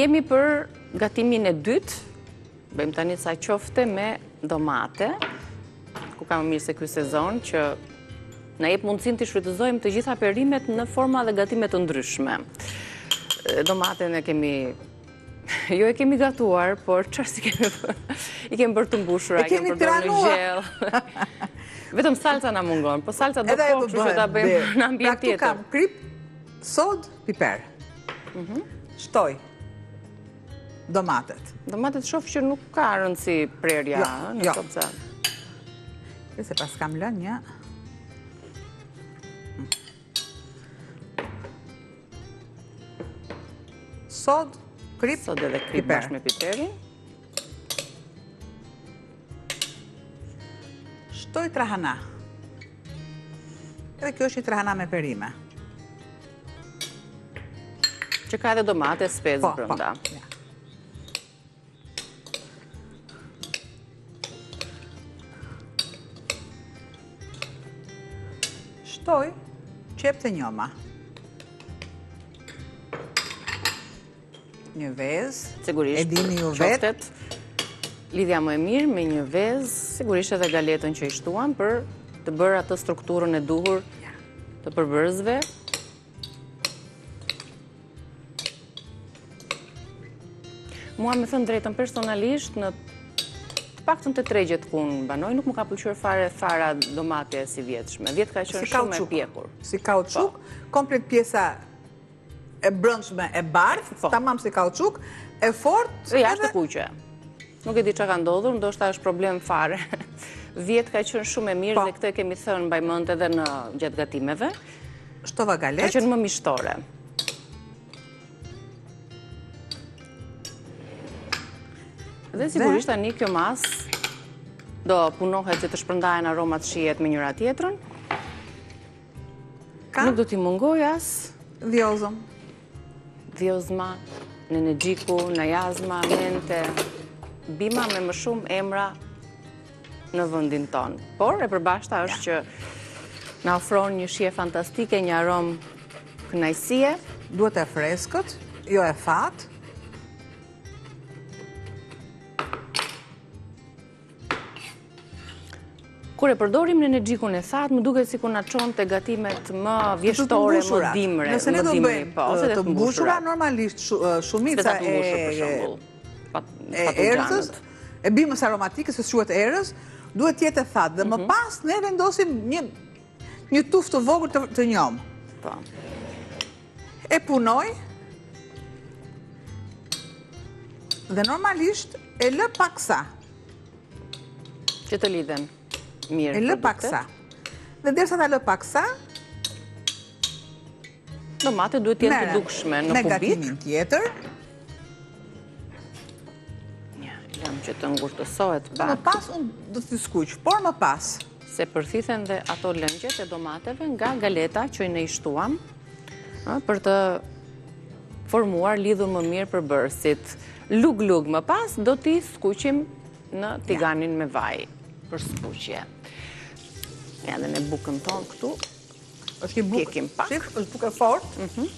Jemi për gatimin e dytë, bëjmë tani ca qofte me domate, ku ka më mirë se ky sezon që na jep mundësinë të shfrytëzojmë të gjitha perimet në forma dhe gatime të ndryshme. Domaten e kemi Jo e kemi gatuar, por çfarë s'i kemi bërë? I kemi bërë të mbushura, i kemi përdorur në gjellë. Vetëm salca na mungon, po salca do kohë, kështu që ta bëjmë në ambient pra, tjetër. Pra kam kripë, sodë, piper. Mhm. Shtoj domatet. Domatet shof që nuk ka rëndësi prerja, jo, në jo. copëza. Se pas kam lënë një... Sodë, kripë, Sodë edhe kripë bashkë me piperin. Shtoj trahana. Edhe kjo është një trahana me perime. Që ka edhe domate, spec po, po. brenda. Po. Shtoj qepë të njoma. Një vezë. Sigurisht. E dini ju vetë. Lidhja më e mirë me një vezë, sigurisht edhe galetën që i shtuam për të bërë atë strukturën e duhur të përbërësve. Mua me thënë të drejtën personalisht, në të paktën te tregjet ku unë banoj, nuk më ka pëlqyer fare fara domate e sivjetshme. Vjet ka qenë shumë e pjekur. Si kauçuk, po. komplet pjesa e brendshme e bardhë, po. tamam si kauçuk, e fortë... Dhe jashtë e kuqe. Nuk e di ça ka ndodhur, ndoshta është problem fare. Vjet ka qenë shumë e mirë po. dhe këtë e kemi thënë mbaj mend edhe në gjatë gatimeve. Shtova galetë. Ka qenë më mishtore. Dhe sigurisht tani kjo masë do punohet që të shpërndahen aromat shijet me njëra tjetrën. Nuk do t'i mungojë as... Dhjozëm. Dhjozma, nenexhiku, najazma, mente, bima me më shumë emra në vendin tonë. Por, e përbashkëta është që na ofron një shije fantastike, një aromë kënaqësie. Duhet e freskët, jo e thatë. Kur e përdorim nenexhikun e thatë, më duket sikur na çon te gatimet më vjeshtore, më dimre, Nëse ne do bëjmë po, të mbushura, normalisht shumica e erëzës, e bimës aromatike, se quhet erëz, duhet të jetë e thatë. Dhe më mhm. pas ne vendosim një, një tufë të vogël të, të njomë. Po. E punoj, dhe normalisht e lë paksa. Që të lidhen mirë. E lë paksa. Dhe derisa ta lë paksa, Domatet duhet të jenë të dukshme në kubik. Me gatimin tjetër. Ja, lëmë që të ngurtësohet pak. Më pas unë do t'i skuq, por më pas. Se përthithen dhe ato lëngjet e domateve nga galeta që ne i shtuam për të formuar lidhur më mirë përbërësit. Lugë lugë më pas do t'i skuqim në tiganin me vaj për skuqje. Ja dhe ne bukën tonë këtu. Është një bukë, Pjekim pak. Shif, është bukë e fortë. Mhm.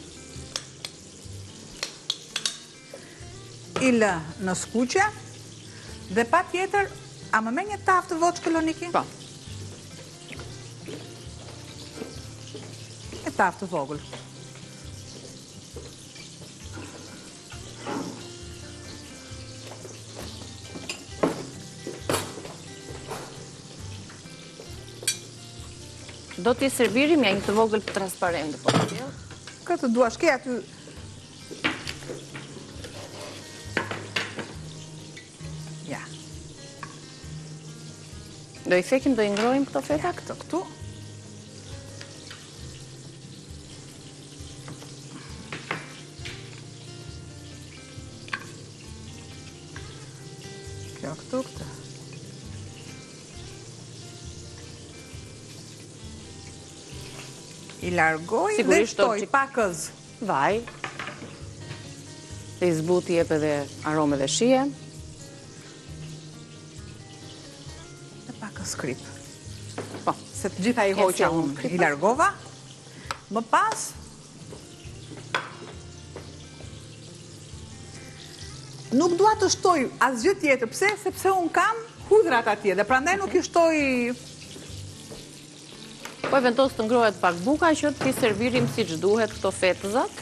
I lë në skuqje dhe patjetër, a më merr një tavë të vockël Niki? Po. E tavë të vogël. Do t'i servirim ja një të vogël transparente, po të tjellë. Këtë duash, ke aty... Ja. Do i thekim, do i ngrohim këto feta? Ja, këto këtu. Kjo këtu, këtë. I largoj dhe shtoj pakëz. Vaj. Dhe i zbut i jep edhe aromë dhe shije. Dhe pakëz kripë. Po. Se të gjitha i hoqa unë, i largova. Më pas... Nuk dua të shtoj asgjë tjetër, pse? Sepse unë kam hudhrat atje dhe prandaj nuk i shtoj Po e vendos të ngrohet pak buka që t'i servirim siç duhet këto fetëzat.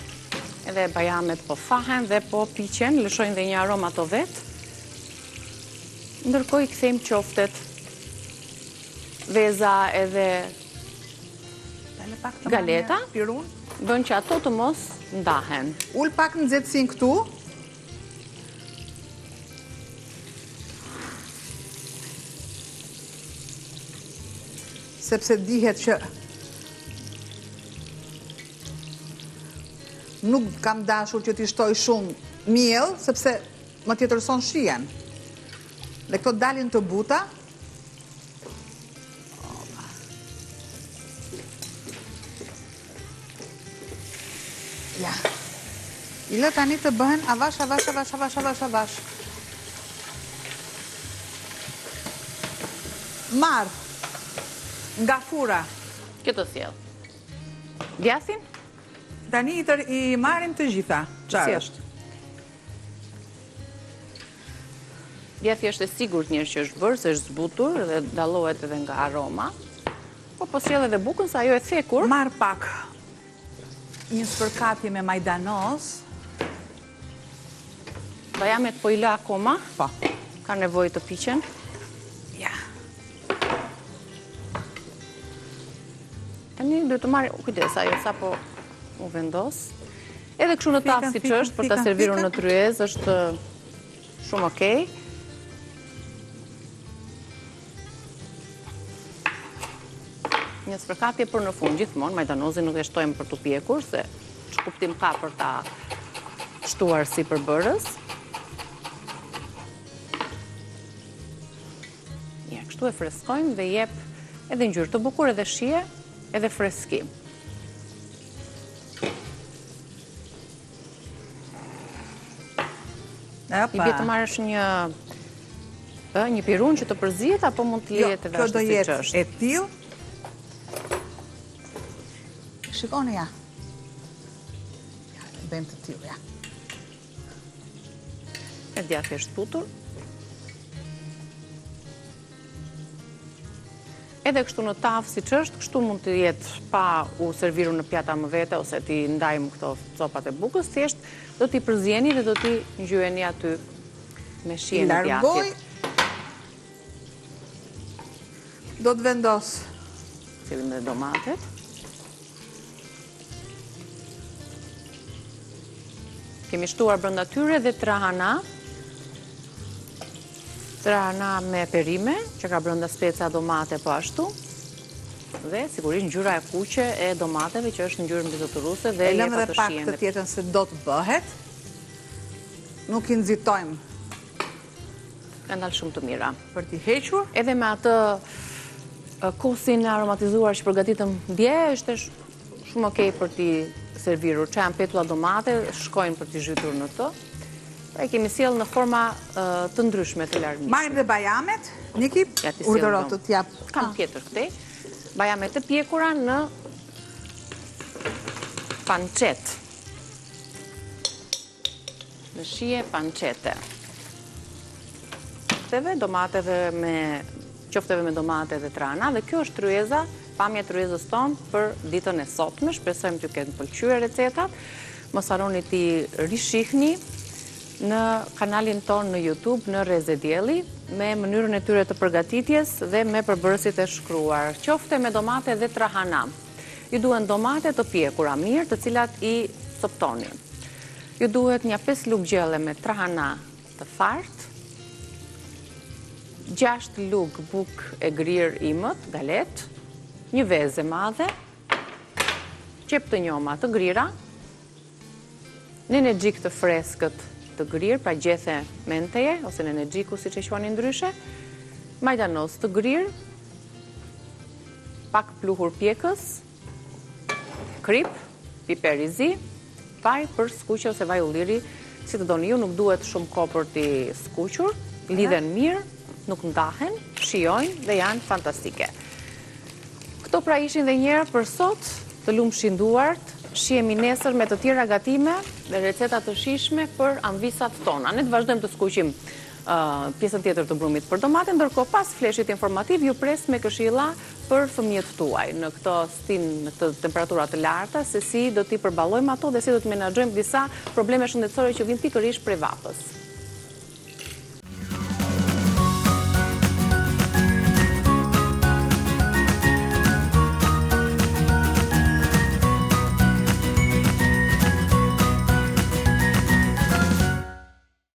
Edhe bajamet po thahen dhe po piqen, lëshojnë dhe një aromë ato vetë. Ndërkohë i kthejmë qoftet. Veza edhe galeta. Pirun. Bën që ato të mos ndahen. Ul pak nxehtësinë këtu. Sepse dihet që nuk kam dashur që t'i shtoj shumë miell, sepse më tjetërson shijen. Dhe këto dalin të buta, Ja. I lë tani të bëhen avash, avash, avash, avash, avash, avash. Marr nga furra. Kjo të sjell. Djathin? Tani i, tër, i marrim të gjitha. Çfarë është? Djathi është e sigurt njëherë që është bërë, se është zbutur dhe dallohet edhe nga aroma. Po po sjell edhe bukën se ajo e thekur. Marr pak një spërkatje me majdanoz. Bajamet po i lë akoma. Po. Ka nevojë të piqen. Ja. Tani duhet të marrë, kujdes, ajo sapo u vendos. Edhe kështu në tavë siç është, për ta servirur në tryezë, është shumë okej. Një spërkatje për në fund, gjithmonë, majdanozin nuk e shtojmë për t'u pjekur, se ç'kuptim ka për ta shtuar si përbërës. Ja, kështu e freskojmë dhe jep edhe ngjyrë të bukur, edhe shije, edhe freski. I bie të marrësh një një pirun që të përzihet apo mund të jo, lihet edhe ashtu siç është. Jo, kjo do jetë e tillë. Shikoni ja. Ja, e bëjmë të tillë ja. E djathi është zbutur. Edhe kështu në tavë siç është, kështu mund të jetë pa u servirur në pjata më vete ose t'i ndajmë këto copat e bukës, thjesht do t'i përzieni dhe do t'i ngjyeni aty me shijen e djathit. Do të vendos. Sjellim dhe domatet. Kemi shtuar brenda tyre dhe trahana. Trahana me perime, që ka brenda speca domate po ashtu. Dhe sigurisht ngjyra e kuqe e domateve që është ngjyrë mbizotëruese dhe e lëmë edhe pak të tjetrën se do të bëhet. Nuk i nxitojmë. Kanë dalë shumë të mira. Për t'i hequr. Edhe me atë kosin e aromatizuar që përgatitëm dje, është shumë okej për t'i servirur. Që janë petulla domate, shkojnë për t'i zhytur në të. Pra i kemi sjellë në forma të ndryshme të larmishme. Marrim dhe bajamet, Niki, urdhëro të t'jap. Kam ah. tjetër këtej. Bajamet të pjekura në pançetë. Në shije pançete. Qofteve, domateve me qofteve me domate dhe trahana dhe kjo është tryeza, pamja e tryezës tonë për ditën e sotme. Shpresojmë t'ju kenë pëlqyer recetat. Mos harroni t'i rishihni në kanalin tonë në YouTube në Rreze Dielli me mënyrën e tyre të përgatitjes dhe me përbërësit e shkruar. Qofte me domate dhe trahana. Ju duhen domate të pjekura mirë, të cilat i coptoni. Ju duhet nja 5 lugë gjelle me trahana të thartë, 6 lugë bukë e grirë imët, galetë, një vezë e madhe, qepë të njoma të grira, nenexhik të freskët të grirë, pra gjethe menteje, ose nenexhiku siç e quani ndryshe, majdanoz të grirë, pak pluhur pjekës, kripë, piper i zi, vaj për skuqje ose vaj ulliri, si të doni ju, nuk duhet shumë kohë për t'i skuqur, lidhen mirë, nuk ndahen, shijojnë dhe janë fantastike. Këto pra ishin dhe njëherë për sot, të lumshin duart. Shihemi nesër me të tjera gatime dhe receta të shijshme për amvisat tona. Ne të vazhdojmë të skuqim pjesën tjetër të brumit për domate, ndërkohë pas fleshit informativ ju pres me këshilla për fëmijët tuaj në këto stinë, në këto temperatura të larta, se si do t'i përballojmë ato dhe si do të menaxhojmë disa probleme shëndetësore që vijnë pikërisht prej vapës.